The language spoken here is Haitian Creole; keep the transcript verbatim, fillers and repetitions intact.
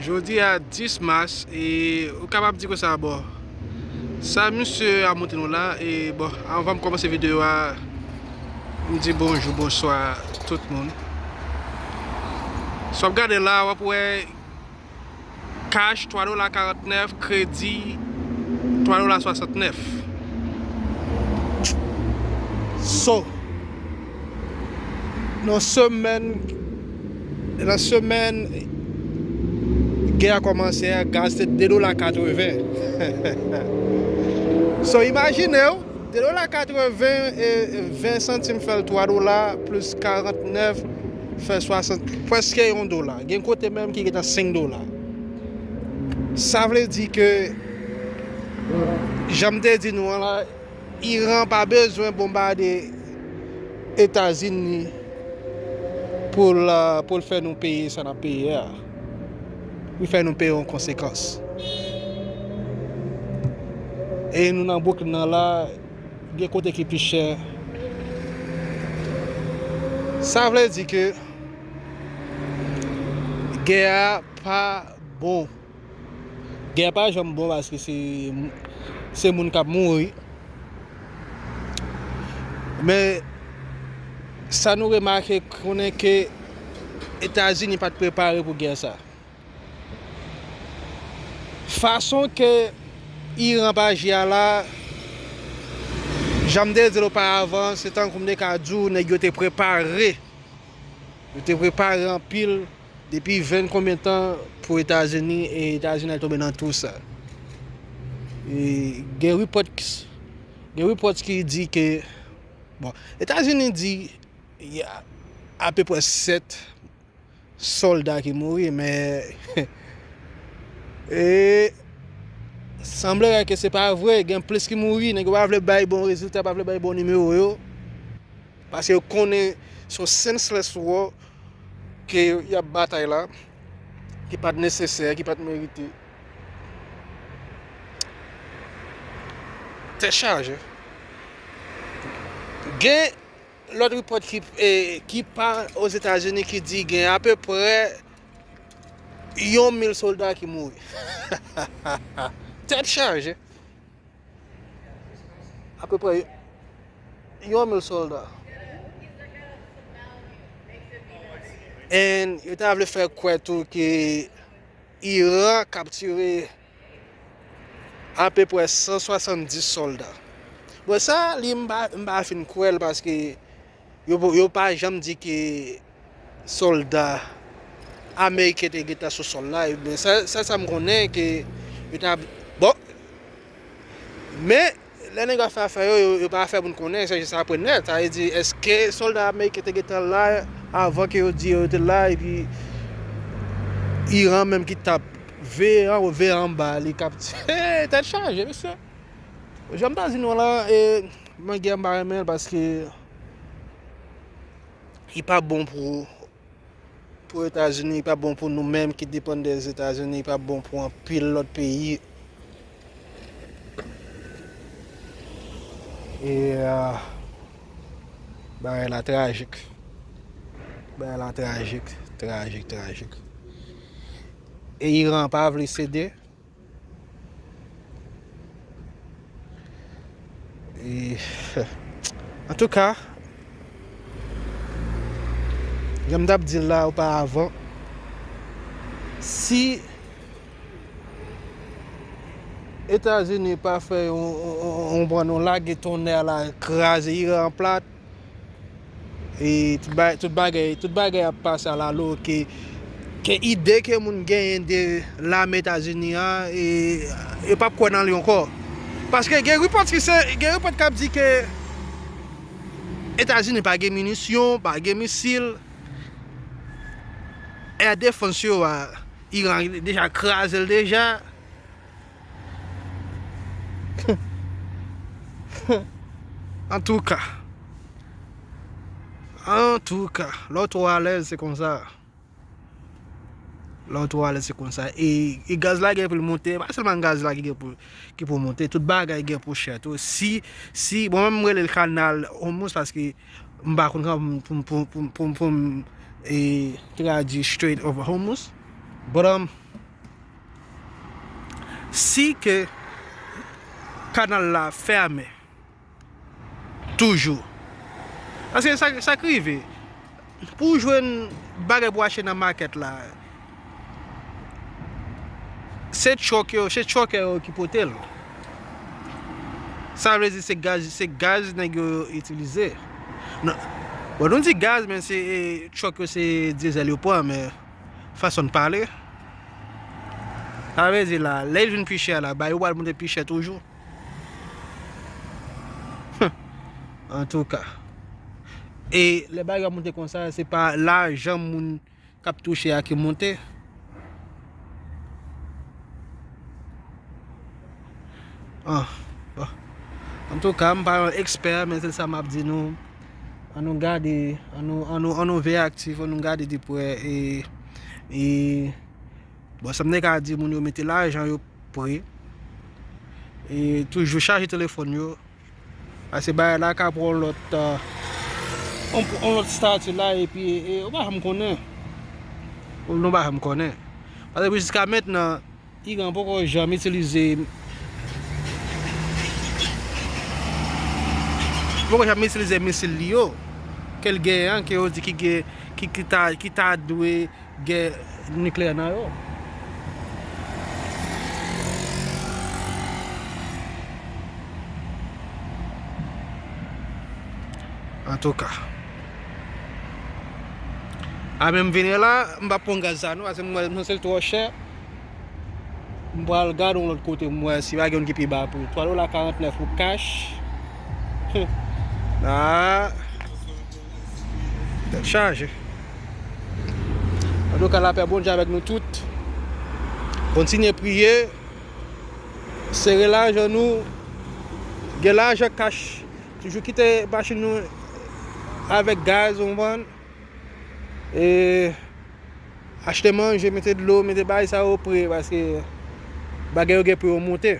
Jodi a dis mas, e ou kapab di konsa, bon, sa misye a montre nou la, e bon, anvan m kòmanse videyo a, m di bonjou, bonswa tout moun. Si w ap gade la, w ap wè cash twa dola karantnèf, kredi twa dola swasantnèf. So, nan semèn, nan semèn gè a kòmanse a, gaz te de dola katreven. So, imajine w, de dola katreven, e ven santim fè l twa dola plis karantnèf fè swasant, prèske yon dola. Gen kote menm ki gentan senk dola. Sa vle di ke, jan m te di nou an la, Iran pa bezwen bonbade Etazini pou l, pou l fè nou peye sa n ap peye a. Pou l fè nou peye yon konsekans. E nou nan Brooklyn nan la, gen kote ki pi chè. Sa vle di ke gè a pa bon. Gè pa janm bon paske se, se moun k ap mouri. Men, sa nou remake, konnen ke Etazini pa t prepare pou gè sa. Fason ke Iran pa aji a la, jan m te di l oparavan, se tankou m te ka di w, nèg yo te prepare. Yo te prepare anpil depi ven konbyen tan pou Etazini, e Etazini al tonbe nan twou sa. E gen repòt, gen repòt ki di ke, bon, Etazini di y a apeprè sèt sòlda ki mouri, men e sanble ke se pa vre, gen plis ki mouri, nèg yo pa vle bay bon rezilta, pa vle bay bon nimewo yo. Paske yo konnen se yon senseless war ke y ap batay la, ki pa t nesesè, ki pa t merite. Tèt chaje. Gen lòt repòt ki, e, ki pa Ozetazini ki di gen apeprè yon mil sòlda ki mouri. Tèt chaje. Apeprè yon mil sòlda. And yo ta vle fè kwè tou ke Iran kaptire apeprè san swasanndis sòlda. Bon, sa, li, m pa, m pa fin kwè l paske yo, yo pa janm di ke sòlda ameriken te gentan sou sòl la. Men sa, sa, sa m konnen ke yo ta, bon, men lè nèg yo ap fè afè yo, yo, yo pa fè moun konnen, se jis apre nèt. Sa vle di, èske sòlda ameriken te gentan la avan ke yo di yo te la, epi Iran menm ki t ap veye anwo, veye anba, li kaptire. Tèt chaje, mesye. Jan m ta di nou la, e, mwen gen m pa renmen l paske li pa bon pou, pou Etazini, li pa bon pou nou menm ki depann de Etazini, li pa bon pou anpil lòt peyi. E, ah, bagay la trajik. Bagay la trajik, trajik, trajik. E Iran pa vle sede. E, antouka, jan m t ap di l la oparavan, si Etazini pa fè yon, yon, yon, yon pran yon lage tonnè la, kraze Iran plat, e tout ba-, tout bagay, tout bagay ap pase alalo ke, ke ide ke moun genyen de lame Etazini an, e yo p ap kwè nan li ankò. Paske gen repòt ki se, gen repòt k ap di ke Etazini pa gen minisyon, pa gen misil. Air defense yo a, Iran deja kraze l deja. Antouka. Antouka. Lè w twò alèz, se konsa. Lè w twò alèz, se konsa. E, e gaz la gen pou l monte. Pa sèlman gaz la ki gen pou, ki pou monte. Tout bagay gen pou chè tou. Si, si, bon, mwen, m rele l kanal Hormuz paske m pa konn kòman pou m, pou m, pou m, pou m, pou m, e, tradui Strait of Hormuz. But, um, Si ke kanal la fèmen toujou. Paske sa, sa k rive, pou w jwenn bagay pou w achte nan makèt la, se truck yo, se trucker yo ki pote l. Sa vle di se gaz, se gaz nèg yo itilize. Non. Bon, nou di gaz, men se, e, truck yo se diesel yo pran, men fason n pale. Sa vle di la, lè l vin pi chè la, bagay yo pral monte pi chè toujou. Antouka. E lè bagay yo ap monte konsa, se pa lajan moun k ap touche a ki monte. Ah, bon. Antouka, m pa yon ekspè, men se sa m ap di nou. An nou gade, an nou, an nou, an nou veye aktif, an nou gade de prè, e, e, bon, sa m te ka di moun yo mete lajan yo pre. E toujou chaje telefòn yo. Paske bagay la ka pran yon lòt, euh, yon, yon lòt stati la, epi, e, ou pa janm konnen. Ou nou pa janm konnen. Paske jiska mentnan, Iran poko janm itilize, poko janm itilize misil li yo, ke l genyen an, ke yo di ki gen, ki, ki ta, ki ta dwe gen nikleyè nan yo. Antouka. A, men m vini la, m p ap pran gaz sa non, paske m wè, m santi l twò chè. M pral gade yon lòt kote, m wè si pa gen youn ki pi ba pri. Twa dola karantnèf pou kach. Ah. Tèt chaje. Antouka, lapè Bondye avèk nou tout. Kontinye priye. Sere lajan nou. Gen lajan kach. Toujou kite machin nou avèk gaz, ou konprann? E achte manje, mete dlo, mete bagay sa yo pre, paske bagay yo gen pou yo monte.